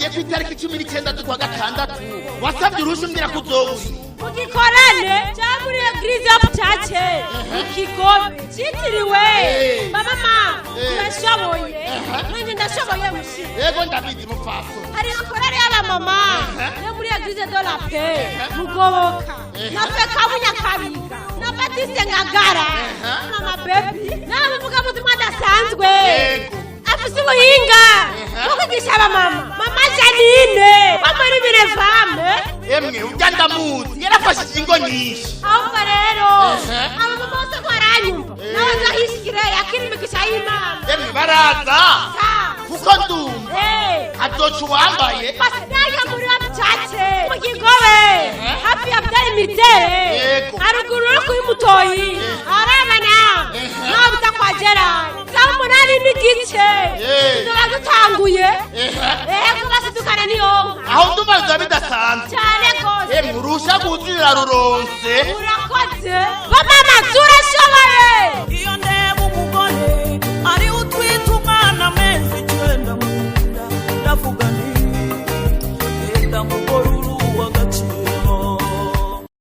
Wambwiye ko itariki 19 z'ukwa gatandatu wasabye uruhushya, umbwira ko uzowuzi. Mu gikorane cya muri église yo cace ikigobe cyitiriwe mama ma urashoboye, nanjye ndashoboye mushira. Yego, ndabizi, mupfaso. Hari korale y'abamama yo muri église de la paix Mugoboka na Fekabu Nyakabiga na Batiste Ngagara, mama Baby n'abavugabutumwa adasanzwe afise ubuhinga bwo kwigisha abamama, mama Janine wo muri Mirevame. Emwe, urya ndamuzi, yarafashije ingo nyinshi. Ahubwo rero abamama bose ko baranyumva, nawe nzahishikire yakira imigisha y'Imana. Emwe, baraza kuko ndumva hazoca uwambaye. Basigaye muri bacace mu Kigobe, hafi ya byari mitere, haruguru yo kuri Mutoyi, arabana naho bita kwa Gerard, saa 8:30 tuba dutanguye. Ego, basidukana niyo nka. Aho ndumva biba bidasanzwe. Cyane rwose. Emwe, uruhushya rwuzurira ruronse. Urakoze, mama.